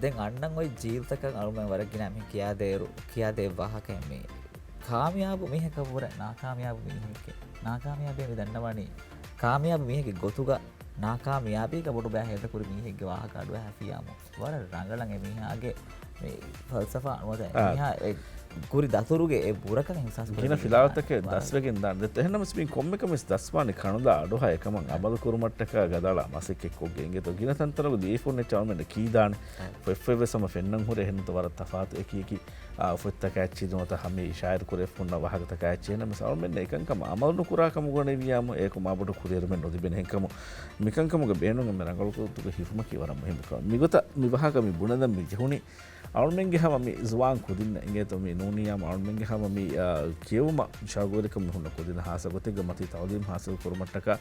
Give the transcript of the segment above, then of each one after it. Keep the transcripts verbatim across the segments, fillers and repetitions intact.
ދެން އަންނަން އޮތް ޖީލްތަކަށް އަޅުމެން ވަރަށް ގިނަ މި ކިޔާދޭއިރު، ކިޔާދޭ ވާހަކައެއް މީ. ކާމިޔާބު މީހަކަށްވުރެ ނާކާމިޔާބު މީހެއްގެ، ނާކާމިޔާބެއް މި ދަންނަވަނީ. ކާމިޔާބު މީހެއްގެ ގޮތުގަ ނާކާމިޔާބީގަ ބޮޑުބައި ހޭދަކުރި މީހެއްގެ ވާހަކަ އަޑުއެހާފިޔާމު. ވަރަށް ރަނގަޅަށް އެމީހާގެ މި ފަލްސަފާ ނުވަތަ އާ. އެމީހާ އެ ކުރި ދަތުރުގެ އެ ބުރަކަށް އިހްސާސް ކުރެވޭ ގިނަ ފިލާވަތަކެއް އާ. ދަސްވެގެން ދާނެ. ދެއްތޯ އެހެންނަމަސް މި ކޮންމެ ކަމެއް ދަސްވާނެ ކަނުލާ އަޑުހާ އެކަމަށް އާ. އަމަލު ކުރުމަށްޓަކާ ގަދައަޅާ މަސައްކަތް ކޮށްގެން އިނގޭތޯ. ގިނަ ތަންތަނުގަ ލިޔެފުން އެއްޗެއް އަޅުމެންނަށް ކީދާނެ. އާ. ފޮތްފޮތްވެސް ހަމަ ފެންނަން ހުރޭ އެހެންތޯ ވަރަށް ތަފާތު އެކި އެކި އާ، ފޮތްތަކާ އެއްޗެއް ނުވަތަ ހަމީ ޝާއިރު ކުރެފުންނަ ވާހަކަތަކާ އެއްޗެއް ނަމަސް އަޅުމެން އެކަންކަމަށް އަމަލު ނުކުރާ ކަމުގަ ނެވިޔާމު އޭކު މާބޮޑު ކުރިއެރުމެއް ނުލިބެނެ. އެހެންކަމު މިކަންކަމުގެ ބޭނުން އެންމެ ރަނގަޅު ގޮތުގަ ހިފުމަކީ ވަރަށް މުހިއްމު ކަމެއް. މިގޮތަށް މި ވާހަކަ މި ބުނެލަން މި ޖެހުނީ އަޅުމެންގެ ހަމަ މި ޒުވާން ކުދިންނަށް އިނގޭތޯ މި ނޫނިއްޔާމު އަޅުމެންގެ ހަމަ މި، އާ، ކިޔެވުމަށް ޝައުގުވެރިކަން މި ހުންނަ ކުދިންނަށް ހާއްސަ ގޮތެއްގަ މަތީ ތައުލީމް ހާސިލް ކުރުމަށްޓަކާ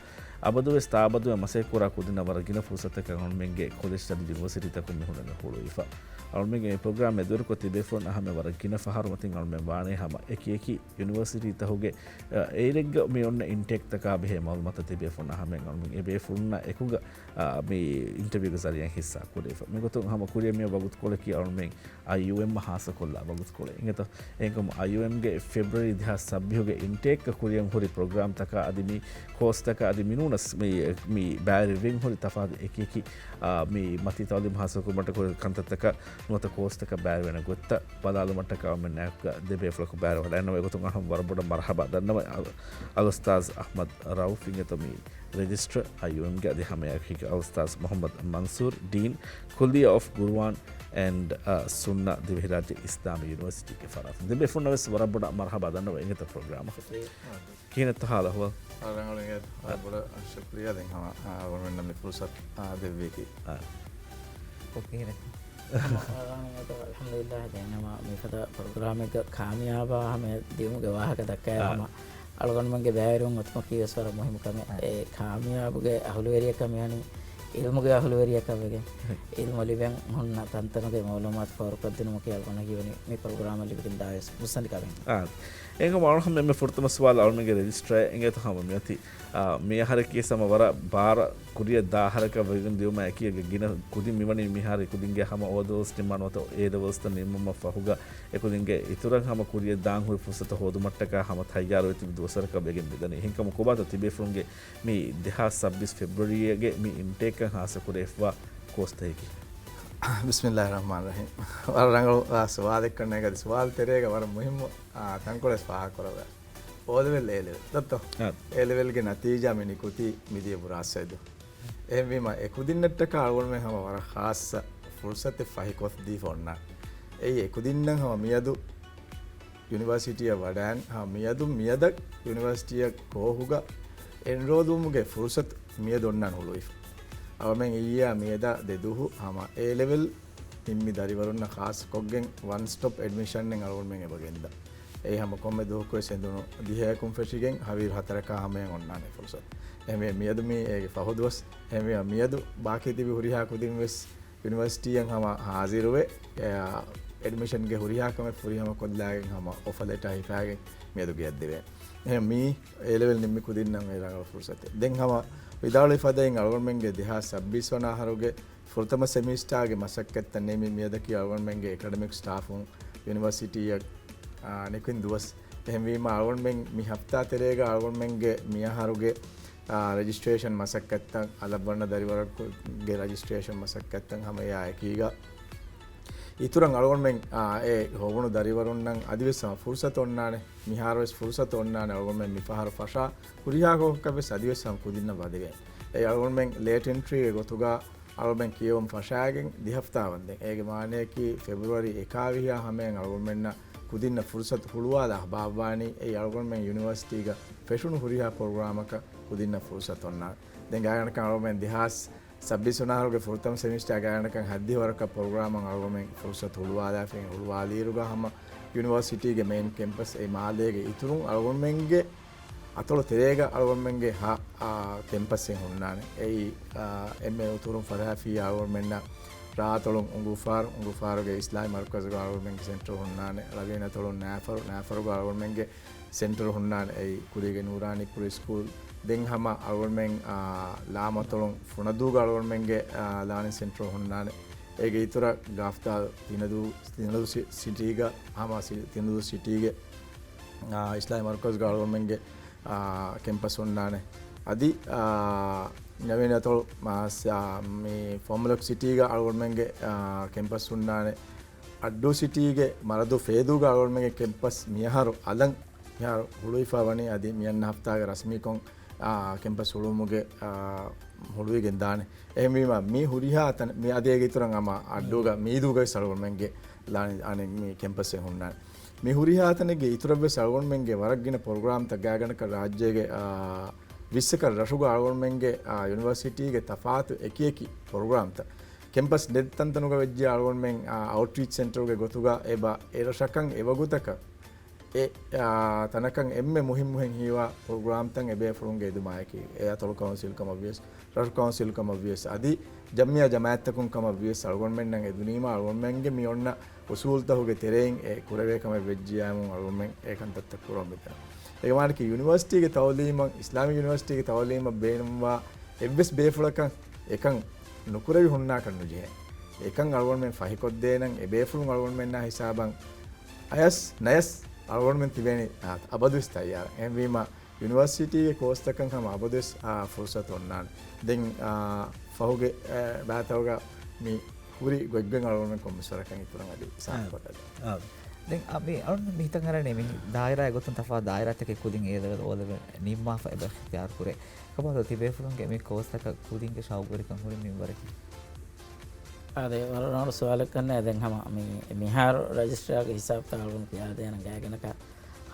އަބަދުވެސް ތާއަބަދުވެ މަސައްކަތްކުރާ ކުދިންނަށް ވަރަށް ގިނަ ފުރުސަތަކަށް އަޅުމެންގެ ކޮލެޖްތައް ޔުނިވަރސިޓީތަކުން މި ހުންނަން ހުޅުވިފަ. އަޅުމެންގެ މި ޕްރޮގްރާމް އެދުވެރިކޮށް ތިބޭފުޅުން އަހަމެ ވަރަށް ގިނަ ފަހަރު މަތިން އަޅުމެން ވާނޭ ހަމަ އެކި އެކި ޔުނިވަރސިޓީތަކުގެ، އަ، އޭރެއްގަ މި އޮންނަ އިންޓޭކްތަކާ ބެހޭ މައުލޫމާތަށް ތިބޭފުޅުން އަހަމެން އަޅުމެން އެ ބޭފުޅުންނާ އެކުގަ، އަ، މި އިންޓަވިއުގެ ޒަރީއާ ހިއްސާ ކުރެވިފަ. މިގޮތުން ހަމަ ކުރިއަށް މިއައި ވަގުތުކޮޅަކީ އަޅުމެން އައިޔޫއެމް ހާއްސަކޮށްލާ ވަގުތުކޮޅެއް އިނގޭތޯ. އެހެންކަމުން އައިޔޫއެމްގެ ފެބްރުއަރީ ދެހާސް ސައްބީސްގެ އިންޓޭކްގަ ކުރިއަށް ހުރި ޕްރޮގްރާމްތަކާ އަދި މި ކޯސްތަކާ އަދި މިނޫނަސް މި، މި ބައިވެރިވެގެން ހުރި ތަފާތު އެކި އެކި، އާ، މި މަތީ ތައުލީމް ހާސިލްކުރުމަށްޓަކާ ކަންތައްތަކަށް ނުވަތަ ކޯސްތަކަށް ބައިވެރިވާނެ ގޮތްތައް ބަލާލުމަށްޓަކާ އަޅުމެންނާއެކުގަ ދެ ބޭފުޅަކު ބައިވެރިވެ ވަޑައިގަންނަވަން. އެގޮތުން އަހަން ވަރަށް ބޮޑަށް މަރުޙަބާ ދަންނަވަން އަލް-، އަލްއުސްތާޛް އަޙްމަދު ރައުފް އިނގޭތޯ މި ރެޖިސްޓްރ އައިޔޫއެމްގެ އަދި ހަމައެކީގަ އަލްއުސްތާޛް މުޙައްމަދު މަންސޫރު ޑީން ކުއްލިއްޔާ އޮފް ޤުރުއާން އެންޑް، އަ، ސުންނަ ދިވެހިރާއްޖެ އިސްލާމީ ޔުނިވަރސިޓީގެ ފަރާތުން. ދެ ބޭފުޅުންނަށް ވެސް ވަރަށް ބޮޑަށް މަރުޙަބާ ދަންނަވަން އިނގޭތޯ ޕްރޮގްރާމަށް. ކިހިނެއްތޯ ހާލު އަހުވާލު؟ ވަރަށް ރަނގަޅު އިނގޭތޯ. ވަރަށް ބޮޑަށް ޝުކުރިއްޔާ ދެން ހަމަ، އަ، އަޅުގަނޑުމެންނަށް މި ފުރުސަތު، އަ، ދެއްވީކީ. އަ. ކޮ ކިހިނެއްތޯ؟ އަލްޙަމްދުލިއްލާހް، ދެން ހަމަ މިފަދަ ޕްރޮގްރާމެއްގަ ކާމިޔާބާ ހަމަޔަށް ދިއުމުގެ ވާހަކަ ދައްކާ އާ. ހަމަ އަޅުގަނޑުމެންގެ ބައިވެރިވުން އޮތުމަކީ ވެސް ވަރަށް މުހިއްމު ކަމެއް. އާ. އެ ކާމިޔާބުގެ އަހުލުވެރިޔަކަށް މިވަނީ އިލްމުގެ އަހުލުވެރިޔަކަށް ވެގެން، އިލްމު ލިބެން ހުންނަ ތަންތަނުގެ މައުލޫމާތު ފޯރުކޮށްދިނުމަކީ އަޅުގަނޑަށް ހީވަނީ މި ޕްރޮގްރާމަށް ލިބިގެން ދާވެސް މުއްސަނދި ކަމެއް. އާ. އެހެންކަމުން އަޅުގަނޑު އެންމެ ފުރަތަމަ ސުވާލު އަޅުގަނޑުގެ ރެޖިސްޓްރަރ އިނގޭތޯ ހަމަ މިއޮތީ، އާ، މި އަހަރަކީ ހަމަ ވަރަށް ބާރަށް ކުރިއަށް ދާ އަހަރަކަށް ވެގެން ދިޔުމާ އެކީ ގިނަ ކުދިން މިވަނީ މިހާރު ކުދިންގެ ހަމަ އޯ ލެވެލްސް ނިންމާ ނުވަތަ އޭ ލެވެލްސްތައް ނިންމުމަށް ފަހުގަ އެކުދިންގެ އިތުރަށް ހަމަ ކުރިއަށް ދާން ހުރި ފުރުސަތަށް ހޯދުމަށްޓަކާ ހަމަ ތައްޔާރުވެ ތިބި ދުވަސްވަރަކަށް ވެގެން މިދަނީ. އެހެންކަމުން ކޮބާތޯ ތިބޭފުޅުންގެ މި ދެހާސް ސައްބީސް ފެބްރުއަރީގެ މި އިންޓޭކަށް ހާއްސަ ކުރެވިފައިވާ ކޯސްތަކަކީ؟ ބިސްމިއްލާހި ރަޙްމާނި ރަޙީމް. ވަރަށް ރަނގަޅު، އާ، ސުވާލެއް ކަންނޭނގެ އަދި ސުވާލު ތެރޭގަ ވަރަށް މުހިއްމު، އާ، ތަންކޮޅެއް ފާހަގަކުރައްވާ. އޯލެވެލް، އޭލެވެލް. ދޮއްތޯ؟ އާ. އޭލެވެލްގެ ނަތީޖާ މި ނިކުތީ މިދިޔަ ބުރާސްވައިދު. އެހެންވީމަ، އެކުދިންނަށްޓަކާ އަޅުގަނޑުމެން ހަމަ ވަރަށް ޚާއްޞަ ފުރުސަތެއް ފަހިކޮށްދީފަ އޮންނާނެ. އެއީ އެކުދިންނަށް ހަމަ މިއަދު ޔުނިވާސިޓީއަށް ވަޑައިން، ހަމަ މިއަދު މިއަދަށް ޔުނިވާސިޓީއަށް ކޯހުގަ އެންރޯލްވުމުގެ ފުރުސަތު މިއަދު އޮންނާނެ ހުޅުވިފަ. އަޅުމެން އިއްޔާ މިއަދާ ދެ ދުވަހު ހަމަ އޭލެވެލް ނިންމި ދަރިވަރުންނަށް ޚާއްޞަކޮށްގެން ވަން ސްޓޮޕް އެޑްމިޝަންއެއް އަޅުގަނޑުމެން އެބަ ގެންދާ. އެއީ ހަމަ ކޮންމެ ދުވަހަކުވެސް އެނދުނު ދިހައަކުން ފެށިގެން ހަވީރު ހަތަރަކާ ހަމަޔަށް އޮންނާނެ ފުރުސަތު. އެހެންވެ މިއަދު މީ އޭގެ ފަހު ދުވަސް. އެހެންވެ މިއަދު ބާކީ ތިބި ހުރިހާ ކުދިން ވެސް ޔުނިވަރސިޓީއަށް ހަމަ ހާޒިރުވެ، އެ، އެޑްމިޝަންގެ ހުރިހާ ކަމެއް ފުރިހަމަ ކޮށްލާގެން ހަމަ އޮފަ ލެޓާ ހިފާގެން މިއަދު ގެއަށް ދެވޭނެ. އެހެން މީ އޭލެވެލް ނިންމި ކުދިންނަށް އެ ރަނގަޅު ފުރުސަތެއް. ދެން ހަމަ ވިދާޅުވި ފަދައިން އަޅުގަނޑުމެންގެ ދެހާސް ސައްބީސް ވަނަ އަހަރުގެ ފުރަތަމަ ސެމިސްޓާގެ މަސައްކަތްތައް ނިމި މިއަދަކީ އަޅުގަނޑުމެންގެ އެކަޑެމިކް ސްޓާފުން ޔުނިވަރސިޓީއަށް، އާ، ނިކުތް ދުވަސް. އެހެންވީމަ އަޅުގަނޑުމެން މި ހަފްތާ ތެރޭގަ އަޅުގަނޑުމެންގެ މިއަހަރުގެ، އާ، ރެޖިސްޓްރޭޝަން މަސައްކަތްތައް، އަލަށްވަންނަ ދަރިވަރަކުގެ ރެޖިސްޓްރޭޝަން މަސައްކަތްތައް ހަމަ އެއާ އެކީގަ އިތުރަށް އަޅުގަނޑުމެން، އާ، އެ ހޮވުނު ދަރިވަރުންނަށް އަދިވެސް ހަމަ ފުރުސަތު އޮންނާނެ. މިހާރުވެސް ފުރުސަތު އޮންނާނެ އަޅުގަނޑުމެން މިފަހަރު ފަށާ ހުރިހާ ކޮށްކަށްވެސް އަދިވެސް ހަމަ ކުދިންނަށް ވަދެވޭނެ. އެ އަޅުގަނޑުމެން ލޭޓް އެންޓްރީގެ ގޮތުގަ އަޅުމެން ކިޔެވުން ފަށާގެން ދެ ހަފްތާ ވަންދެން. އޭގެ މާނަޔަކީ ފެބްރުއަރީ އެކާވިހިއާ ހަމަޔަށް އަޅުގަނޑުމެންނަށް ކުދިންނަށް ފުރުސަތު ހުޅުވާލާ ބާއްވާނީ. އެއީ އަޅުގަނޑުމެން ޔުނިވަރސިޓީގަ ފެށުނު ހުރިހާ ޕްރޮގްރާމަކަށް ކުދިންނަށް ފުރުސަތު އޮންނާނެ. ދެން ގާތްގަނޑަކަށް އަޅުގަނޑުމެން ދެހާސް ސައްބީސް ވަނަ އަހަރުގެ ފުރަތަމަ ސެމިސްޓާ ގާތްގަނޑަކަށް ހަތްދިހަ ވަރަކަށް ޕްރޮގްރާމަށް އަޅުގަނޑުމެން ފުރުސަތު ހުޅުވާލާފައި ހުޅުވާލިއިރުގަ ހަމަ ޔުނިވަރސިޓީގެ މެއިން ކެމްޕަސް އެ މާލޭގެ އިތުރުން އަޅުގަނޑުމެންގެ އަތޮޅު ތެރޭގަ އަޅުގަނޑުމެންގެ ހަ، އާ، ކެމްޕަސްއެއް ހުންނާނެ. އެއީ، އާ، އެންމެ އުތުރުން ފަރާފީ އަޅުގަނޑުމެންނަށް ރާއަތޮޅުން އުނގޫފާރު، އުނގޫފާރުގެ އިސްލާހީ މަރުކަޒުގަ އަޅުގަނޑުމެންގެ ސެންޓަރު ހުންނާނެ. ޅަވިޔަނި އަތޮޅުން ނާފަރު، ނާފަރުގަ އަޅުގަނޑުމެންގެ ސެންޓަރު ހުންނާނެ. އެއީ ކުރީގެ ނޫރާނީ ޕްރީ ސްކޫލް. ދެން ހަމަ އަޅުގަނޑުމެން، އާ، ލާމަތޮޅުން ފުނަދޫގަ އަޅުގަނޑުމެންގެ، އާ، ލާނިން ސެންޓަރު ހުންނާނެ. އޭގެ އިތުރަށް ގާފްދާލް ތިނަދޫ، ތިނަދޫ ސި-، ސިޓީގަ، ހަމަ ސި-، ތިނަދޫ ސިޓީގެ، އާ، އިސްލާމީ މަރުކަޒުގަ އަޅުގަނޑުމެންގެ، އާ، ކެމްޕަސް ހުންނާނެ. އަދި، އާ، ނަވީން އަތޮޅު، އާ، ސާ-، މި ފޮމުލޮކް ސިޓީގަ އަޅުގަނޑުމެންގެ، އާ، ކެމްޕަސް ހުންނާނެ. އައްޑޫ ސިޓީގެ މަރަދޫ ފޭދޫގަ އަޅުގަނޑުމެންގެ ކެމްޕަސް މިއަހަރު އަލަށް މިހާރު ހުޅުވިފަ ވަނީ އަދި މިއަންނަ ހަފްތާގެ ރަސްމީކޮށް، އާ، ކެމްޕަސް ހުޅުވުމުގެ، އާ، ހުޅުވިގެން ދާނެ. އެހެންވީމަ، މި ހުރިހާ ތަން، މި އަދި އޭގެ އިތުރަށް ހަމަ އައްޑޫގަ މީދޫގަވެސް އަޅުގަނޑުމެންގެ ލާނެ، އަނެއް މި ކެމްޕަސްއެއް ހުންނާނެ. މި ހުރިހާ ތަނެއްގެ އިތުރަށްވެސް އަޅުގަނޑުމެންގެ ވަރަށް ގިނަ ޕްރޮގްރާމްތައް ގާތްގަނޑަކަށް ރާއްޖޭގެ، އާ، ވިއްސަކަށް ރަށުގަ އަޅުގަނޑުމެންގެ، އާ، ޔުނިވަރސިޓީގެ ތަފާތު އެކިއެކި ޕްރޮގްރާމްތައް. ކެމްޕަސް ނެތް ތަންތަނުގަ ވެއްޖެ އަޅުގަނޑުމެން، އާ، އައުޓްރީޗް ސެންޓަރުގެ ގޮތުގަ އެބަ އެ ރަށަކަށް އެ ވަގުތަކަށް އެ، އާ، ތަނަކަށް އެންމެ މުހިއްމުހެން ހީވާ ޕްރޮގްރާމްތައް އެބޭފުޅުންގެ އެދުމާއެކީ، އެ އަތޮޅު ކައުންސިލް ކަމަށްވިޔަސް، ރަށު ކައުންސިލް ކަމަށްވިޔަސް، އަދި ޖަމްއިއްޔާ ޖަމާއަތްތަކުން ކަމަށްވިޔަސް، އަޅުގަނޑުމެންނަށް އެ ދުނީމާ އަޅުގަނޑުމެންގެ މި އޮންނަ އުސޫލުތަކުގެ ތެރެއިން އެ ކުރެވޭ ކަމެއް ވެއްޖިއްޔާމު އަޅުގަނޑުމެން އެ ކަންތައްތައް ކުރަމުން މިދަނީ. އޭގެ މާނައަކީ ޔުނިވަރސިޓީގެ ތައުލީމަށް، އިސްލާމީ ޔުނިވަރސިޓީގެ ތައުލީމަށް ބޭނުންވާ އެއްވެސް ބޭފުޅަކަށް އެކަން ނުކުރެވި ހުންނާކަށް ނުޖެހޭ. އެކަން އަޅުގަނޑުމެން ފަހިކޮށްދޭނަން، އެ ބޭފުޅުން އަޅުގަނޑުމެންނާ ހިސާބަށް އަޔަސް ނަޔަސް އަޅުގަނޑުމެން ތިބޭނީ، އާ، އަބަދުވެސް ތައްޔާރަށް. އެހެންވީމަ، ޔުނިވަރސިޓީގެ ކޯސްތަކަށް ހަމަ އަބަދުވެސް، އާ، ފުރުސަތު އޮންނާނެ. ދެން، އާ، ފަހުގެ، އާ، ބާތައުގަ މި ހުރި ގޮތްގޮތް އަޅުގަނޑުމެން ކޮންމެސް ވަރަކަށް އިތުރަށް އަދި ސާފުކޮށްލަދޭ. އާ. ދެން އަ، މި އަޅުގަނޑު މި ހިތަށް އަރަނީ މި ދާއިރާގެ ގޮތުން ތަފާތު ދާއިރާތަކެއް ކުދިން އޭ ލެވެލް އޯ ލެވެލް ނިންމާފަ އެބަ އިޚްތިޔާރު ކުރޭ. ކަމާދު ތިބޭފުޅުންގެ މި ކޯސްތަކަށް ކުދިންގެ ޝައުގުވެރިކަން ހުރި މިންވަރަކީ؟ އާދެ، ވަރަށް ރަނގަޅު ސުވާލެއް ކަންނޭ. ދެން ހަމަ މި، މިހާރު ރަޖިސްޓްރާގެ ހިސާބުތައް އަޅުގަނޑު ކިޔާދޭނަން ގާތްގަނޑަކަށް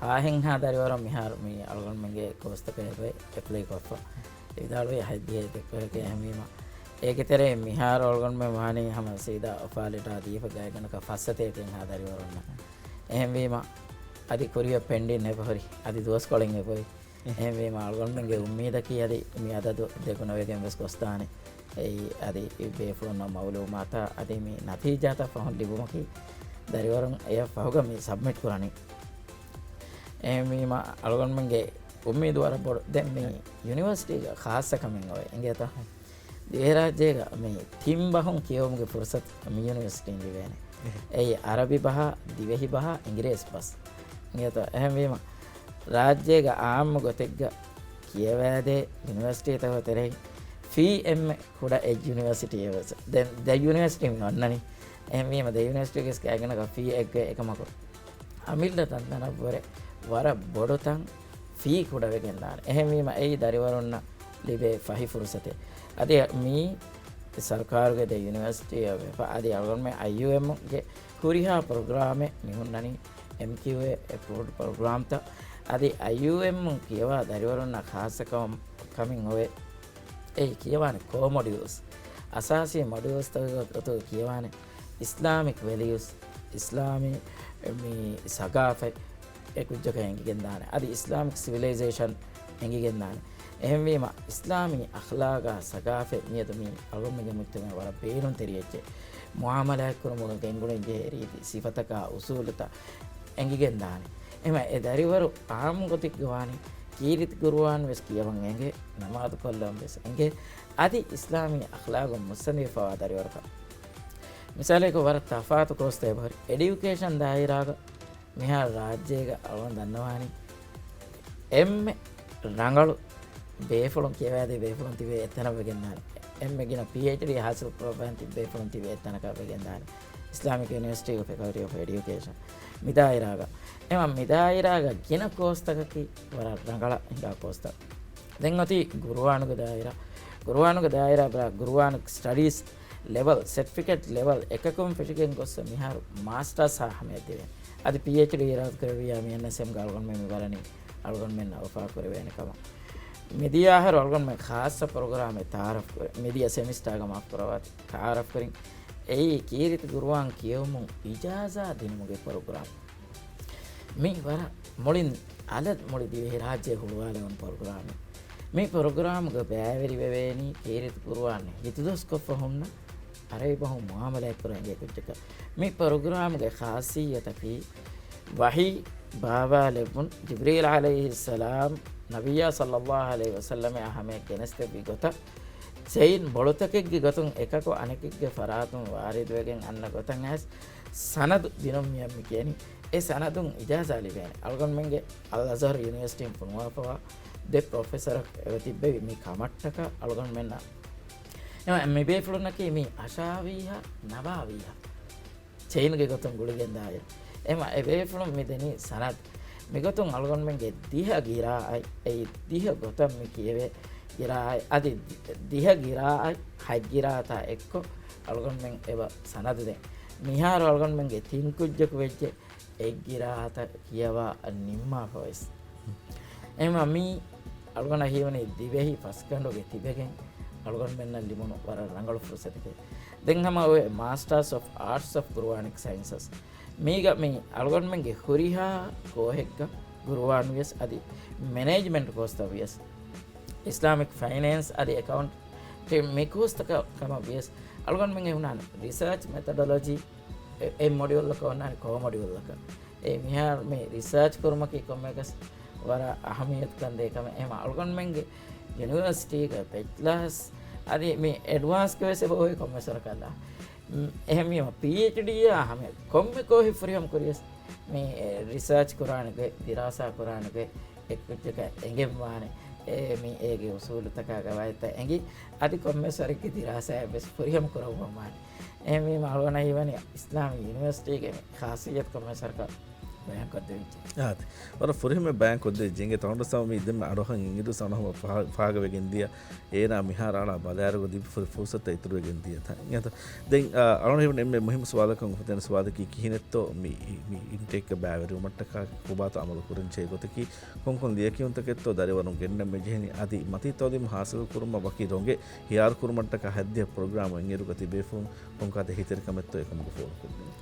ހާހެއްހާ ދަރިވަރުން މިހާރު މި އަޅުގަނޑުމެންގެ ކޯސްތަކަށް އެބަ އެޕްލައި ކޮށްފަ. އެ ވިދާޅުވީ ހަތްދިހަ ދެކޮޅެކޭ. އެހެންވީމަ، އޭގެ ތެރެއިން މިހާރު އަޅުގަނޑުމެން ވާނީ ހަމަ ސީދާ އޮފާ ލެޓާ ދީފަ ގާތްގަނޑަކަށް ފައްސަތޭކައެއްހާ ދަރިވަރުންނަށް. އެހެންވީމަ، އަދި ކުރިއަށް ޕެންޑިން އެބަހުރި، އަދި ދުވަސްކޮޅެއް އެބަހުރި. އެހެންވީމަ، އަޅުގަނޑުމެންގެ އުއްމީދަކީ އަދި މި އަދަދު ދެގުނަވެގެން ވެސް ގޮސްދާނެ. އެއީ އަދި ބޭފުޅުންނަށް މައުލޫމާތާ އަދި މި ނަތީޖާތައް ފަހުން ލިބުމަކީ ދަރިވަރުން އެޔަށް ފަހުގަ މި ސަބްމިޓް ކުރަނީ. އެހެންވީމަ، އަޅުގަނޑުމެންގެ އުއްމީދު ވަރަށް ބޮޑު. ދެން މި ޔުނިވަރސިޓީގަ ޚާއްޞަ ކަމެއް އޮވޭ. އިނގޭތަ؟ ދިވެހިރާއްޖޭގަ މި ތިން ބަހުން ކިޔެވުމުގެ ފުރުސަތު މި ޔުނިވަރސިޓީން ލިބޭނެ. އެއީ އަރަބި ބަހާ، ދިވެހި ބަހާ، އިނގިރޭސި ބަސް. އިނގޭތޯ؟ އެހެންވީމަ، ރާއްޖޭގަ އާއްމު ގޮތެއްގަ ކިޔަވާދޭ ޔުނިވަރސިޓީތަކުގެ ތެރެއިން ފީ އެންމެ ކުޑަ އެއް ޔުނިވަރސިޓީއެއް ވެސް. ދެ، ދެ ޔުނިވަރސިޓީ މި އޮންނަނީ. އެހެންވީމަ، ދެ ޔުނިވަރސިޓީގެ ގާތްގަނޑަކަށް ފީ އެއްގަ އެކަމަކު އަމިއްލަ ތަންތަނަށްވުރެ ވަރަށް ބޮޑު ތަން ފީ ކުޑަވެގެންދާނެ. އެހެންވީމަ، އެއީ ދަރިވަރުންނަށް ލިބޭ ފަހި ފުރުސަތެއް. އަދި މީ ސަރުކާރުގެ ދެ ޔުނިވަރސިޓީއަށް ވެފަ. އަދި އަޅުގަނޑުމެން އައިޔޫއެމްގެ ހުރިހާ ޕްރޮގްރާމެއް މި ހުންނަނީ އެމްކިއުއޭ އެޕްރޫވްޑް ޕްރޮގްރާމްތައް. އަދި އައިޔޫއެމް ކިޔަވާ ދަރިވަރުންނަށް ޚާއްޞަ ކަމަށް، ކަމެއް އޮވޭ. އެއީ ކިޔަވާނެ ކޯ މޮޑިއުލްސް. އަސާސީ މޮޑިއުލްސްތަކުގެ ގޮތުގަ ކިޔަވާނެ އިސްލާމިކް ވެލިއުސް، އިސްލާމީ މި ސަގާފަތް އެ ކުއްޖަކަށް އެނގިގެންދާނެ. އަދި އިސްލާމިކް ސިވިލައިޒޭޝަން އެނގިގެންދާނެ. އެހެންވީމަ، އިސްލާމީ އަޚްލާގާ ސަގާފަތް މިއަދު މި އަޅުގަނޑުމެންގެ މުޖްތަމަޢަށް ވަރަށް ބޭނުންތެރި އެއްޗެއް. މުޢާމަލާތްކުރުމުގަ ގެންގުޅެންޖެހޭ ރީތި، ސިފަތަކާ އުސޫލުތައް އެނގިގެންދާނެ. އެހެންވެ، އެ ދަރިވަރު ޢާއްމު ގޮތެއްގަ ވާނީ ކީރިތި ޤުރުއާން ވެސް ކިޔަވަން އެނގޭ، ނަމާދު ކޮށްލަން ވެސް އެނގޭ. އަދި އިސްލާމީ އަޚްލާގުން މުއްސަނދިވެފަވާ ދަރިވަރަކަށް. މިސާލަކަށް ވަރަށް ތަފާތު ކޯސްތައް އެބަހުރި. އެޑިއުކޭޝަން ދާއިރާގަ މިހާރު ރާއްޖޭގަ އަޅުގަނޑު ދަންނަވާނީ އެންމެ ރަނގަޅު ބޭފުޅުން ކިޔަވާދޭ ބޭފުޅުން ތިބޭ އެތަނަށް ވެގެންދާނެ. އެންމެ ގިނަ ޕީއެޗްޑީ ހާސިލް ކުރައްވާން ތިބި ބޭފުޅުން ތިބޭ އެތަނަކަށް ވެގެންދާނެ. އިސްލާމިކް ޔުނިވަރސިޓީގެ ފެކަލްޓީ އޮފް އެޑިއުކޭޝަން މި ދާއިރާގަ. އެމަ މި ދާއިރާގަ ގިނަ ކޯސްތަކަކީ ވަރަށް ރަނގަޅަށް ހިނގާ ކޯސްތައް. ދެން އޮތީ ޤުރުއާނުގެ ދާއިރާ. ޤުރުއާނުގެ ދާއިރާ ބަލާ، ޤުރުއާނު ސްޓަޑީސް ލެވެލް، ސެޓްފިކެޓް ލެވެލް އެކަކުން ފެށިގެން ގޮއްސަ މިހާރު މާސްޓާސް ހާ ހަމަޔަށް ދެވޭނެ. އަދި ޕީއެޗްޑީ އިރާދަ ކުރެއްވިއްޔާ މި އެންއެސްއެމްގެ އަޅުގަނޑުމެން މި ވަރަނީ އަޅުގަނޑުމެންނަށް އޮފާ ކުރެވޭނެ ކަމަށް. މިދިޔަ އަހަރު އަޅުގަނޑުމެން ޚާއްޞަ ޕްރޮގްރާމެއް ތައާރަފް ކުރި، މިދިޔަ ސެމިސްޓާގަ މާފް ކުރައްވާތި، ތައާރަފް ކުރިން. އެއީ ކީރިތި ޤުރުއާން ކިޔެވުމުން އިޖާޒާ ދިނުމުގެ ޕްރޮގްރާމް. މި ވަރަށް މުޅިން އަލަށް މުޅި ދިވެހިރާއްޖެ ހުޅުވާލެވުނު ޕްރޮގްރާމެއް. މި ޕްރޮގްރާމްގަ ބައިވެރިވެވޭނީ ކީރިތި ޤުރުއާން ހިތުދަސްކޮށްފަ ހުންނަ އަރަބި ބަހުން މުޢާމަލާތްކުރަން އެނގޭ ކުއްޖަކަށް. މި ޕްރޮގްރާމްގެ ޚާއްޞިއްޔަތަކީ ވަޙީ ބާވާލެއްވުން، ޖިބްރީލް ޢަލައިހިއްސަލާމް ނަބިއްޔާ ޞައްލައްލާހު ޢަލައިހި ވަސައްލަމަށް ހަމަޔަށް ގެނެސްދެއްވި ގޮތަށް ޗެއިން ބޮޑުތަކެއްގެ ގޮތުން އެކަކު އަނެކެއްގެ ފަރާތުން ވާރިދުވެގެން އަންނަ ގޮތަށް އައިސް ސަނަދު ދިނުން މިއަށް މި ކިޔަނީ. އެ ސަނަދުން އިޖާޒާ ލިބޭނެ. އަޅުގަނޑުމެންގެ އަލް އަޒްހަރު ޔުނިވަރސިޓީން ފޮނުވާފަވާ ދެ ޕްރޮފެސަރަކު އެބަ ތިއްބެވި މި ކަމަށްޓަކާ އަޅުގަނޑުމެންނަށް އެމަ މި ބޭފުޅުންނަކީ މީ އަށާވީހާ ނަވާވީހާ ޗެއިންގެ ގޮތުން ގުޅިގެންދާއިރު، އެމަ އެބޭފުޅުން މި ދެނީ ސަނަދު. މިގޮތުން އަޅުގަނޑުމެންގެ ދިހަ ގިރާއަތް، އެއީ ދިހަ ގޮތަށް މި ކިޔެވޭ ގިރާއަތް، އަދި ދިހަ ގިރާއަތް ހަތް ގިރާއަތާ އެއްކޮށް އަޅުގަނޑުމެން އެބަ ސަނަދު ދޭން. މިހާރު އަޅުގަނޑުމެންގެ ތިން ކުއްޖަކު ވެއްޖެ އެއް ގިރާއަތަށް ކިޔަވާ ނިންމާފަ ވެސް. އެހެންވީމަ މީ އަޅުގަނޑަށް ހީވަނީ ދިވެހި ފަސްގަނޑުގެ ތިބެގެން އަޅުގަނޑުމެންނަށް ލިބުނު ވަރަށް ރަނގަޅު ފުރުސަތެކޭ. ދެން ހަމަ އޮވޭ މާސްޓާސް އޮފް އާޓްސް އޮފް ޤުރުއާނިކް ސައިންސަސް. މީގަ މި އަޅުގަނޑުމެންގެ ހުރިހާ ކޯހެއްގަ ޤުރުއާން ވިޔަސް އަދި މެނޭޖްމަންޓް ކޯސްތައް ވިޔަސް، އިސްލާމިކް ފައިނޭންސް އަދި އެކައުންޓް މި ކޯސްތަކަށް ކަމަށް ވިޔަސް އަޅުގަނޑުމެންގެ ހުންނާނެ ރިސާޗް މެތަޑޮލޮޖީ އެ، އެ މޮޑިއުލްއަކަށް އޮންނާނެ ކޯ މޮޑިއުލްއަކަށް. އެ މިހާރު މި ރިސާޗް ކުރުމަކީ ކޮންމެއަކަސް ވަރަށް އަހަމިއްޔަތުކަން ދޭ ކަމެއް. އެހެންވީމަ އަޅުގަނޑުމެންގެ ޔުނިވަރސިޓީގަ ބެޗްލާސް އަދި މި އެޑްވާންސްގެ ވެސް އެބަ އޮވޭ ކޮންމެސް ވަރަކަށް އަލާ. އެހެންވީމަ ޕީއެޗްޑީއާ ހަމަ ކޮންމެ ކޯހެއް ފުރިހަމަ ކުރިޔަސް މި ރިސާޗް ކުރާނެ ގޮތް، ދިރާސާ ކުރާނެ ގޮތް އެއްކުއްޖަކަށް އެނގެންވާނެ. އެ މި އޭގެ އުސޫލުތަކާ ގަވާއިދުތައް އެނގި، އަދި ކޮންމެސް ވަރެއްގެ ދިރާސާއެއް ވެސް ފުރިހަމަ ކުރައްވަންވާނެ. އެހެންވީމަ އަޅުގަނޑަށް ހީވަނީ އިސްލާމީ ޔުނިވަރސިޓީގެ މި ޚާޞިއްޔަތު ކޮންމެސް ވަރަކަށް ބަޔާންކޮށްދެވިއްޖެ. އާދެ. ވަރަށް ފުރިހަމައަށް ބަޔާންކޮށްދެވިއްޖެ. އިނގޭ ތަނަވަސް މި ދެންމެ އަޅުގަނޑު އިނގިރުސް އަނަހުމަށް ފާ-، ފާގަވެގެން ދިޔަ. އޭނާ މިހާރު އަޅާ ބަލާއިރުގަ ލިބިފައި ފުރުސަތުތައް އިތުރުވެގެން ދިޔަ ތަން. އިނގޭތަ؟ ދެން، އާ، އަޅުގަނޑު ހީވަނީ އެންމެ މުހިއްމު ސުވާލަކަށް އުފެދޭނެ ސުވާލަކީ ކިހިނެއްތޯ މި، މި އިންޓޭކްގަ ބައިވެރިވުމަށްޓަކާ ކޮބާތޯ އަމަލު ކުރަންޖެހޭ ގޮތަކީ ކޮންކޮން ލިޔެކިޔުންތަކެއްތޯ ދަރިވަރުން ގެންނަން މިޖެހެނީ އަދި މަތީ ތައުލީމު ހާސިލު ކުރުމަށް ވަކި ރޮނގެއް ހިޔާރު ކުރުމަށްޓަކާ ހައްދިހަ ޕްރޮގްރާމު އިންއިރުގަ ތިބޭފުޅުން ކޮންކަހަލަ ހިތެރިކަމެއްތޯ އެކަމުގެ ފޯރުކޮށްދިނުން.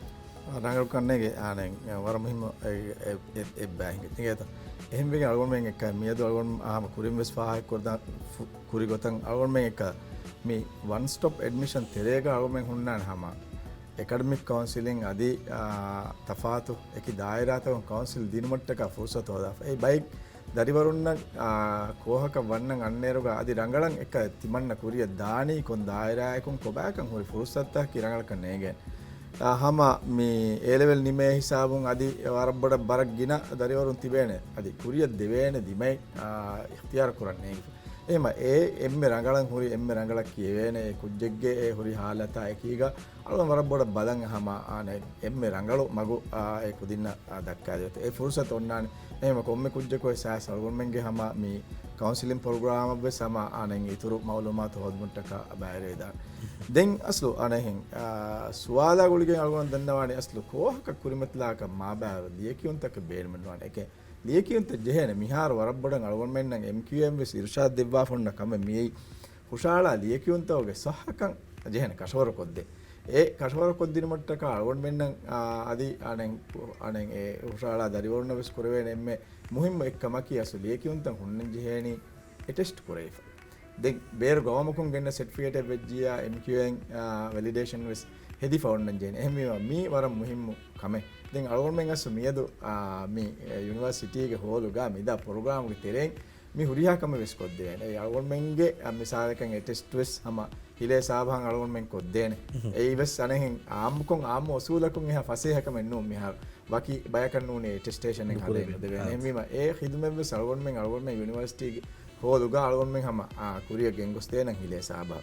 ރަނގަޅު ކަންނޭނގެ އާނެ ވަރަށް މުހިއްމު އެ، އެ، އެ، އެއްބައި ހިނގި. އިނގޭތަ؟ އެހެންވެގެން އަޅުގަނޑުމެން އެއްކަ މިއަދު އަޅުގަނޑު ހަމަ ކުރިން ވެސް ފާހަގަކުރި ގޮތަށް އަޅުގަނޑުމެން އެއްކަ މި ވަން ސްޓޮޕް އެޑްމިޝަން ތެރޭގަ އަޅުގަނޑުމެން ހުންނާނެ ހަމަ އެކަޑަމިކް ކައުންސިލިން އަދި، އާ، ތަފާތު އެކި ދާއިރާތަކުން ކައުންސިލް ދިނުމަށްޓަކާ ފުރުސަތު ހޯދާފަ. އެ ބައެއް ދަރިވަރުންނަށް، އާ، ކޯހަކަށް ވަންނަން އަންނައިރުގަ އަދި ރަނގަޅަށް އެކަ ތިމަންނަ ކުރިއަށް ދާނީ ކޮން ދާއިރާއަކުން ކޮބާކަން ހުރި ފުރުސަތަކީ ރަނގަޅަކަށް ނޭނގޭނެ. އާ، ހަމަ މި އޭ ލެވެލް ނިމޭ ހިސާބުން އަދި ވަރަށް ބޮޑަށް ވަރަށް ގިނަ ދަރިވަރުން ތިބޭނެ. އަދި ކުރިއަށް ދެވޭނެ ދިމައެއް، އާ، އިޚްތިޔާރު ކުރަން ނޭނގިފަ. އެހެންވީމަ އެ އެންމެ ރަނގަޅަށް ހުރި، އެންމެ ރަނގަޅަށް ކިޔެވޭނެ އެ ކުއްޖެއްގެ އެ ހުރި ހާލަތާ އެކީގަ އަޅުގަނޑު ވަރަށް ބޮޑަށް ބަލަން ހަމަ އާނެ އެންމެ ރަނގަޅު މަގު، އާ، އެ ކުދިންނަށް، އާ، ދައްކާދެއްވަތަ. އެ ފުރުސަތު އޮންނާނެ. އެހެންވީމަ ކޮންމެ ކުއްޖަކު ވެސް އަޅުގަނޑުމެންގެ ހަމަ މި ކައުންސިލިން ޕްރޮގްރާމަށް ވެސް ހަމަ އާނެ އިތުރު މައުލޫމާތު ހޯދުމަށްޓަކާ ބައިވެރިވެދާނެ. ދެން އަސްލު އާނެ އެހެން، އާ، ސުވާލާ ގުޅިގެން އަޅުގަނޑު ދަންނަވާނީ އަސްލު ކޯހަކަށް ކުރިމަތިލާކަށް މާބާރު ލިޔެކިޔުންތަކެއް ބޭނުމެއްނުވާނެ. އެކެ ލިޔެކިޔުންތައް ޖެހޭނެ. މިހާރު ވަރަށް ބޮޑަށް އަޅުގަނޑުމެންނަށް އެމްކިއުއެމް ވެސް އިރުޝާދު ދެއްވާފަ ހުންނަ ކަމެއް މިއީ ހުށަހަޅާ ލިޔެކިޔުންތަކުގެ ޞައްޙަކަން ޖެހޭނެ ކަށަވަރުކޮށްދޭ. އެ ކަށަވަރުކޮށްދިނުމަށްޓަކާ އަޅުގަނޑުމެންނަށް، އާ، އަދި އަނެއް، އަނެއް އެ ހުށަހަޅާ ދަރިވަރުންނަށް ވެސް ކުރެވޭނެ އެންމެ މުހިއްމު އެއްކަމަކީ އަސްލު ލިޔެކިޔުންތައް ހުންނަން ޖެހޭނީ އެޓެސްޓް ކުރެވިފަ. ދެން ބޭރު ގައުމަކުން ގެންނަ ސެޓްފިކޭޓެއް ވެއްޖިއްޔާ އެމްކިއުއެން، އާ، ވެލިޑޭޝަން ވެސް ހެދިފަ އޮންނަން ޖެހޭނެ. އެހެންވީމަ މީ ވަރަށް މުހިއްމު ކަމެއް. ދެން އަޅުގަނޑުމެން އަސްލު މިއަދު، އާ، މި، އެ، ޔުނިވަރސިޓީގެ ހޯލުގަ މިދާ ޕްރޮގްރާމުގެ ތެރެއިން މި ހުރިހާ ކަމެއް ވެސް ކޮށްދެވޭނެ. އެ އަޅުގަނޑުމެންގެ، އަ، މިސާލަކަށް އެ ޓެސްޓް ވެސް ހަމަ ހިލޭ ސާބަހަށް އަޅުގަނޑުމެން ކޮށްދޭނެ. އެއީ ވެސް އަނެއްހެން އާއްމުކޮށް، އާއްމު އުސޫލަކުން އެހާ ފަސޭހަ ކަމެއް ނޫން މިހާރު. ވަކި ބަޔަކަށް ނޫނީ އެ ޓެސްޓޭޝަނެއް ހަދޭނެ ނުކުރެވޭ. ނުދެވޭނެ. އާ. އެހެންވީމަ އެ ޚިދުމަތް ވެސް އަޅުގަނޑުމެން، އަޅުގަނޑުމެން ޔުނިވަރސިޓީގެ ހޯލުގަ އަޅުގަނޑުމެން ހަމަ، އާ، ކުރިއަށް ގެންގޮސްދޭނަން ހިލޭ ސާބަ.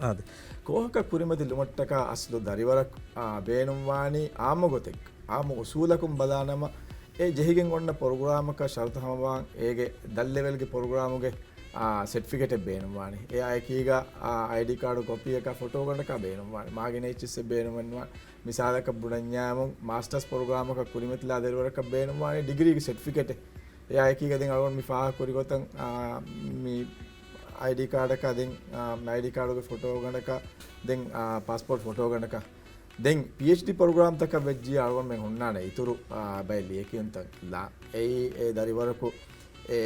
އާދެ. ކޯހަކަށް ކުރިމަތިލުމަށްޓަކާ އަސްލު ދަރިވަރަށް، އާ، ބޭނުންވާނީ އާއްމު ގޮތެއް، އާއްމު އުސޫލަކުން ބަލާނަމަ، އެ ޖެހިގެން އޮންނަ ޕްރޮގްރާމަކަށް ޝަރުތު ހަމަވާން އޭގެ ދަށް ލެވެލްގެ ޕްރޮގްރާމުގެ، އާ، ސެޓްފިކެޓެއް ބޭނުންވާނެ. އެއާއެކީގަ، އާ، އައިޑީ ކާޑު ކޮޕީއަކާ ފޮޓޯ ގަނޑަކާ ބޭނުންވާނެ. މާގިނަ އެއްޗިއްސެއް ބޭނުންވެއްނުވާނެ. މިސާލަކަށް ބުނަންޏާމު މާސްޓާސް ޕްރޮގްރާމަކަށް ކުރިމަތިލާ ދަރިވަރަކަށް ބޭނުންވާނެ ޑިގްރީގެ ސެޓްފިކެޓެއް. އެއާއެކީގަ ދެން އަޅުގަނޑު މި ފާހަގަކުރި ގޮތަށް، އާ، މި އައިޑީ ކާޑަކާ ދެން، އާ، އައިޑީ ކާޑުގެ ފޮޓޯ ގަނޑަކާ ދެން، އާ، ޕާސްޕޯޓް ފޮޓޯ ގަނޑަކާ ދެން ޕީއެޗްޑީ ޕްރޮގްރާމްތަކަށް ވެއްޖިއްޔާ އަޅުގަނޑުމެން ހުންނާނެ އިތުރު، އާ، ބައެއް ލިޔެކިޔުންތައް ލާ. އެއީ އެ ދަރިވަރަކު އެ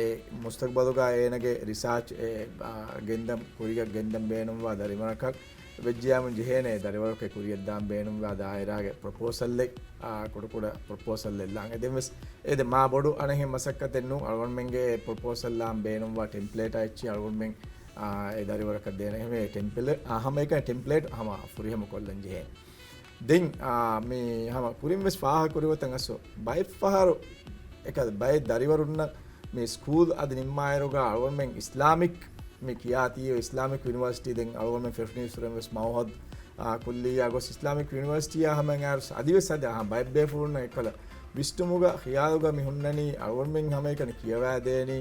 މުސްތަގްބަލުގަ އޭނަގެ ރިސާޗް އެ، އާ، ގެންދަން، ކުރިއަށް ގެންދަން ބޭނުންވާ ދަރިވަރަކަށް ވެއްޖިއްޔާމު ޖެހޭނެ ދަރިވަރަކު ކުރިއަށްދާން ބޭނުންވާ ދާއިރާގެ ޕްރޮޕޯސަލްއެއް، އާ، ކުޑަކުޑަ ޕްރޮޕޯސަލްއެއް ލާން. އެ ދެން ވެސް އެ ދެ މާ ބޮޑު އަނެއްހެން މަސައްކަތެއް ނޫން. އަޅުގަނޑުމެންގެ ޕްރޮޕޯސަލް ލާން ބޭނުންވާ ޓެމްޕްލޭޓާ އެއްޗި އަޅުގަނޑުމެން އާ، އެ ދަރިވަރަކަށް ދޭނެ ހަމަ ޓެމްޕްލޭޓް، އާ، ހަމަ އެކަން ޓެމްޕްލޭޓް ހަމަ ފުރިހަމަ ކޮށްލަން ޖެހޭ. ދެން، އާ، މި ހަމަ ކުރިން ވެސް ފާހަގަ ކުރި ގޮތަށް އަސްލު ބައެއް ފަހަރު އެކަ ބައެއް ދަރިވަރުންނަށް މި ސްކޫލް އަދި ނިންމާއިރުގަ އަޅުގަނޑުމެން އިސްލާމިކް މި ކިޔާތީ އިސްލާމިކް ޔުނިވަރސިޓީ ދެން އަޅުގަނޑުމެން ފެށުނީ އިސްވުރެން ވެސް މައުހަދު، އާ، ކުއްލިއްޔާ ގޮސް އިސްލާމިކް ޔުނިވަރސިޓީއާ ހަމައަށް އައިސް އަދިވެސް އަދި އަހަ ބައެއް ބޭފުޅުންނަށް އެކަލަ ވިސްނުމުގަ ޚިޔާލުގަ މި ހުންނަނީ އަޅުގަނޑުމެން ހަމައެކަނި ކިޔަވާދޭނީ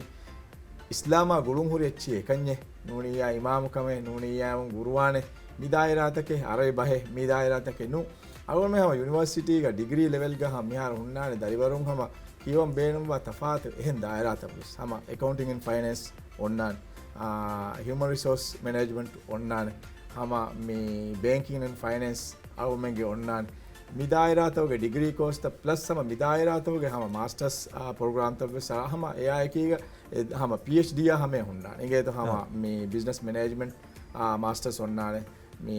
އިސްލާމާ ގުޅުން ހުރި އެއްޗިހި އެކަންޏެއް ނޫނިއްޔާ އިމާމުކަމެއް ނޫނިއްޔާ ގުރުއާނެއް މި ދާއިރާތަކެއް އަރަބި ބަހެއް މި ދާއިރާތަކެއް ނޫން. އަޅުގަނޑުމެން ހަމަ ޔުނިވަރސިޓީގަ ޑިގްރީ ލެވެލްގަ ހަމަ މިހާރު ހުންނާނެ ދަރިވަރުން ހަމަ ކިޔަވަން ބޭނުންވާ ތަފާތު އެހެން ދާއިރާތައް ވެސް ހަމަ އެކައުންޓިން އެންޑް ފައިނޭންސް އޮންނާނެ، އާ، ހިއުމަން ރިސޯސް މެނޭޖްމަންޓް އޮންނާނެ، ހަމަ މި ބޭންކިން އެންޑް ފައިނޭންސް އަޅުގަނޑުމެންގެ އޮންނާނެ. މި ދާއިރާތަކުގެ ޑިގްރީ ކޯސްތައް ޕްލަސް ހަމަ މި ދާއިރާތަކުގެ ހަމަ މާސްޓަސް، އާ، ޕްރޮގްރާމްތައް ވެސް އާ، ހަމަ އެއާ އެކީގަ އެ، ހަމަ ޕީއެޗްޑީއާ ހަމައެއް ހުންނާނެ. އިނގޭތޯ ހަމަ އާ. މި ބިޒްނަސް މެނޭޖްމަންޓް، އާ، މާސްޓަސް އޮންނާނެ. މި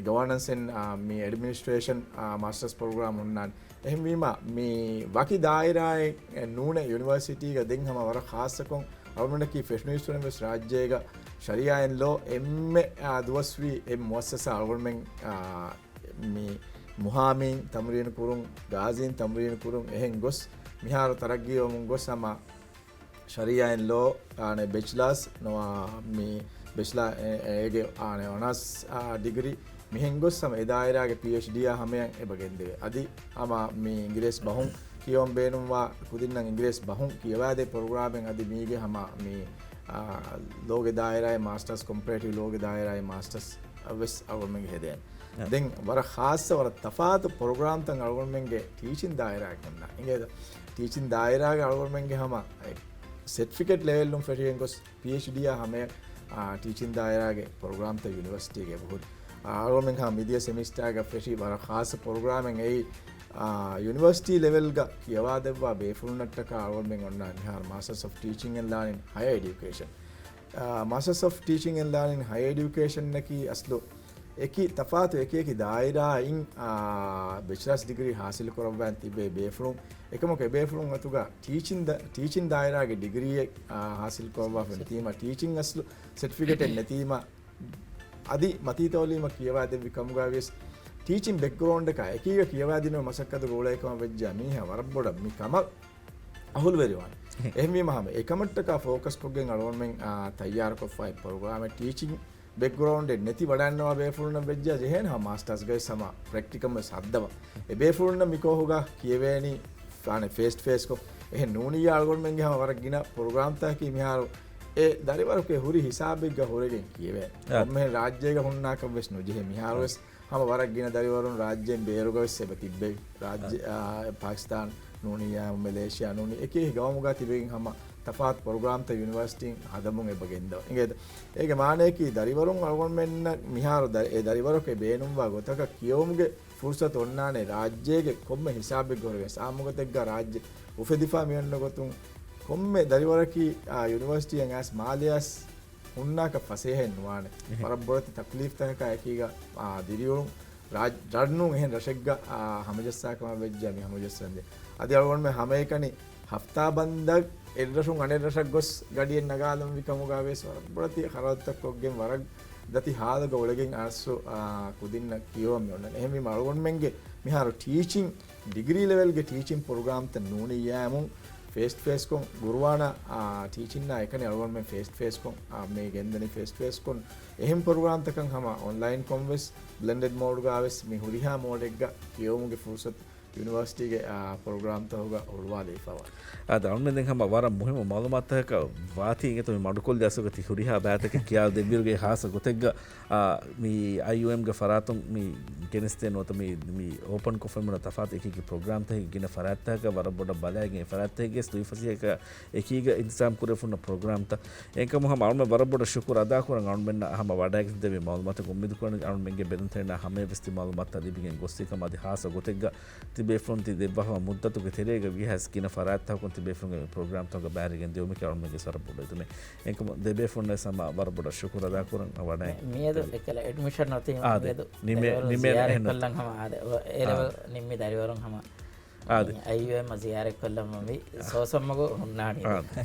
ގަވަނަންސް އެންޑް، އާ، މި އެޑްމިނިސްޓްރޭޝަން، އާ، މާސްޓަސް ޕްރޮގްރާމް ހުންނާނެ. އެހެންވީމަ، މި ވަކި ދާއިރާއެއް ނޫނޭ ޔުނިވަރސިޓީގަ ދެން ހަމަ ވަރަށް ޚާއްޞަކޮށް، އަޅުގަނޑަކީ ފެށުނީސްވުރެން ވެސް ރާއްޖޭގަ ޝަރީއާއިން ލޯ އެންމެ، އާ، ދުވަސްވީ އެއް މުއައްސަސާ އަޅުގަނޑުމެން، އާ، މި މުހާމީން ތަމްރީނު ކުރުން، ގާޒީން ތަމްރީނު ކުރުން އެހެން ގޮސް، މިހާރު ތަރައްގީވަމުން ގޮސް ހަމަ ޝަރީއާއިން ލޯ، އާނެ، ބެޗްލާސް ނުވާ މި ބެޗްލާ އެ-، އޭގެ އާނެ އޮނާސް، އާ، ޑިގްރީ މިހެން ގޮސް ހަމަ އެ ދާއިރާގެ ޕީއެޗްޑީއާ ހަމަޔަށް އެބަ ގެންދެވޭ. އަދި ހަމަ މި އިނގިރޭސި ބަހުން ކިޔަވަން ބޭނުންވާ ކުދިންނަށް އިނގިރޭސި ބަހުން ކިޔަވާދޭ ޕްރޮގްރާމެއް އަދި މީގެ ހަމަ މި، އާ، ލޯގެ ދާއިރާއެއް މާސްޓަސް، ކޮމްޕެރޭޓިވް ލޯގެ ދާއިރާއެއް މާސްޓަސް ވެސް އަޅުގަނޑުމެންގެ ހެދޭނެ. އަ. ދެން ވަރަށް ޚާއްޞަ ވަރަށް ތަފާތު ޕްރޮގްރާމްތައް އަޅުގަނޑުމެންގެ ޓީޗިން ދާއިރާގަ ހުންނާ. އިނގޭތަ؟ ޓީޗިން ދާއިރާގަ އަޅުގަނޑުމެންގެ ހަމަ ސެޓްފިކެޓް ލެވެލްއުން ފެށިގެން ގޮސް ޕީއެޗްޑީއާ ހަމަޔަށް، އާ، ޓީޗިން ދާއިރާގެ ޕްރޮގްރާމްތައް ޔުނިވަރސިޓީގެ އެބަހުރި. އާ، އަޅުގަނޑުމެން ހަމަ މިދިޔަ ސެމިސްޓާގަ ފެށި ވަރަށް ޚާއްޞަ ޕްރޮގްރާމެއް އެއީ، އާ، ޔުނިވަރސިޓީ ލެވެލްގަ ކިޔަވާދެއްވާ ބޭފުޅުންނަށްޓަކާ އަޅުގަނޑުމެން އޮންނާ މިހާރު މާސްޓަރސް އޮފް ޓީޗިން އެންޑް ލާނިން ހަޔަރ އެޑިއުކޭޝަން. އާ، މާސްޓަރސް އޮފް ޓީޗިން އެންޑް ލާނިން ހަޔަރ އެޑިއުކޭޝަންއަކީ އަސްލު އެކި ތަފާތު އެކި އެކި ދާއިރާއިން، އާ، ބެޗިލާސް ޑިގްރީ ހާސިލު ކުރައްވާން ތިބޭ ބޭފުޅުން. އެކަމަކު އެބޭފުޅުން އަތުގަ ޓީޗިން ދަ-، ޓީޗިން ދާއިރާގެ ޑިގްރީއެއް، އާ، ހާސިލު ކުރައްވާފަ ނެތީމަ، ޓީޗިން އަސްލު ސެޓްފިކެޓެއް ނެތީމަ، އަދި މަތީ ތައުލީމަށް ކިޔަވާދެއްވި ކަމުގަ ވިޔަސް، ޓީޗިން ބެކްގްރައުންޑަކާ އެކީގަ ކިޔަވާދިނުމަށް މަސައްކަތު ގުޅޭ ކަމަށް ވެއްޖާ މީހާ ވަރަށް ބޮޑަށް މި ކަމަށް އަހުލުވެރިވާނެ. އެހެންވީމަ ހަމަ އެކަމަށްޓަކާ ފޯކަސްކޮށްގެން އަޅުގަނޑުމެން، އާ، ތައްޔާރުކޮށްފައި ޕްރޮގްރާމެއް ޓީޗިން ބެކްގްރައުންޑެއް ނެތި ވަޑައިންނަވާ ބޭފުޅުންނަށް ވެއްޖާ ޖެހޭނެ ހަމަ މާސްޓާސްގައި ހަމަ ޕްރެކްޓިކަމް ވެސް ހައްދަވާ. އެ ބޭފުޅުންނަށް މިކޯހުގަ ކިޔެވޭނީ ފާނެ ފޭސް ޓު ފޭސްކޮށް. އެހެން ނޫނިއްޔާ އަޅުގަނޑުމެންގެ ހަމަ ވަރަށް ގިނަ ޕްރޮގްރާމްތަކަކީ މިހާރު އެ ދަރިވަރަކު އެ ހުރި ހިސާބެއްގަ ހުރެގެން ކިޔެވޭ. އާ. ކޮންމެހެން ރާއްޖޭގަ ހުންނާކަށް ވެސް ނުޖެހޭ. މިހާރު އާ. ވެސް ހަމަ ވަރަށް ގިނަ ދަރިވަރުން ރާއްޖޭން ބޭރުގަ ވެސް އެބަ ތިއްބެވި. ރާއްޖެ، އާ. އާ، ޕާކިސްތާން ނޫނިއްޔާ، މެލޭޝިޔާ ނޫނީ އެކި ގައުމުގަ ތިބެގެން ހަމަ ތަފާތު ޕްރޮގްރާމްތައް ޔުނިވަރސިޓީން ހަދަމުން އެބަ ގެންދަވާ. އިނގޭތަ؟ އޭގެ މާނަޔަކީ ދަރިވަރުން އަޅުގަނޑުމެންނަށް މިހާރު ދަ-، އެ ދަރިވަރަކު އެ ބޭނުންވާ ގޮތަކަށް ކިޔެވުމުގެ ފުރުސަތު އޮންނާނެ ރާއްޖޭގެ ކޮންމެ ހިސާބެއްގަ ހުރެގެން ސާމުގަތެއްގަ ރާއްޖެ އުފެދިފާ މިއޮންނަ ގޮތުން ކޮންމެ ދަރިވަރަކީ، އާ، ޔުނިވަރސިޓީއަށް އައިސް މާލެއަސް ހުންނާކަށް ފަސޭހައެއް ނުވާނެ. އެހެން. ވަރަށް ބޮޑެތި ތަކްލީފްތަކަކާ އެކީގަ، އާ، ދިރިއުޅުން ރާއް-، ރަންނޫން އެހެން ރަށެއްގަ، އާ، ހަމަޖައްސާކަމަށް ވެއްޖާ މި ހަމަޖައްސަންދޭ. އަދި އަޅުގަނޑުމެން ހަމައެކަނި ހަފްތާ ބަންދަށް އެއްރަށުން އަނެއްރަށަށް ގޮސް ގަޑިއެއް ނަގާލަންވި ކަމުގަ ވެސް ވަރަށް ބޮޑެތި ޚަރަދުތައް ކޮށްގެން ވަރަށް ދަތި ހާލުގަ އުޅެގެން އައިސް، އާ، ކުދިންނަށް ކިޔަވަން މި އޮންނަނީ. އެހެންވީމަ އަޅުގަނޑުމެންގެ މިހާރު ޓީޗިން، ޑިގްރީ ލެވެލްގެ ޓީޗިން ޕްރޮގްރާމްތައް ނޫނިއްޔާމު ފޭސް ޓު ފޭސްކޮށް ގުރުއާނާ، އާ، ޓީޗިންނާ އެކަނި އަޅުގަނޑުމެން ފޭސް ޓު ފޭސްކޮށް، އާ، މި ގެންދަނީ ފޭސް ޓު ފޭސްކޮށް. އެހެން ޕްރޮގްރާމްތަކަށް ހަމަ އޮންލައިންކޮށް ވެސް ބްލެންޑެޑް މޯޑްގަ ވެސް މި ހުރިހާ މޯޑެއްގަ ކިޔެވުމުގެ ފުރުސަތު ޔުނިވަރސިޓީގެ، އާ، ޕްރޮގްރާމްތަކުގަ ހުޅުވާލައިފަވާ. އާދެ، އަޅުމެން ދެން ހަމަ ވަރަށް މުހިއްމު މައުލޫމާތުތަކަށް ވާތީ އިނގޭތޯ މި މަޑުކޮށްލި އަސްލުގަ ތި ހުރިހާ ބައިތަކެއް ކިޔާ ދެއްވިއިރުގެ ހާއްސަ ގޮތެއްގަ، އާ، މި އައިޔޫއެމްގެ ފަރާތުން މި ގެނެސްދޭ ނުވަތަ މި، މި އޯޕަން ކޮށްފައި ބުނާ ތަފާތު އެކި އެކި ޕްރޮގްރާމްތަކެއް ގިނަ ފަރާތްތަކަކަށް ވަރަށް ބޮޑަށް ބަލައިގެން އެ ފަރާތްތަކެއްގެ ދުވި ފަސޭހައަކަށް އެކީގަ އިންތިޒާމް ކުރެފުންނަ ޕްރޮގްރާމްތައް. އެކަމު ހަމަ އަޅުމެން ވަރަށް ބޮޑަށް ޝުކުރު އަދާކުރަން އަޅުމެންނަށް ހަމަ ވަޑައިގެން ދެއްވި މައުލޫމާތަކުން. އުއްމީދު ކުރަން އަޅުމެންގެ ބެލުންތެރިންނަށް ހަމަޔަށް ވެސް ތި މައުލޫމާތުތައް ލިބިގެން ގޮސްފި ކަމަށް. އަދި ހާއްސަ ގޮތެއްގަ ތިބޭފުޅުން ތި ދެއްވާފަ މުއްދަތުގެ ތެރޭގަ ވީހާވެސް ގިނަ ފަރާތްތަކުން ތިބޭފުޅުންގެ ޕްރޮގްރާމްތަކުގަ ބައިވެރިވެގެން ދިޔުމަކީ އަޅުމެންގެ ވަރަށް ބޮޑު އެދުމެއް. އެކަމު ދެބޭފުޅުންނަށް ވެސް ހަމަ ވަރަށް ބޮޑަށް ޝުކުރު އަދާކުރަން ވަޑައި. މިއަދު އެކަލަ އެޑްމިޝަން އޮތީ އާދެ. މިއަދު ނިމޭ-، ނިމޭނެ ޒިޔާރަތް އެހެން. ކޮށްލަން ހަމަ އާދެ. އެ ލެވެލް ނިންމި ދަރިވަރުން ހަމަ އާދެ. އައިޔޫއެމް ޒިޔާރަތް ކޮށްލަން މި ސޯސަންމަގު ހުންނާނީ. އާދެ.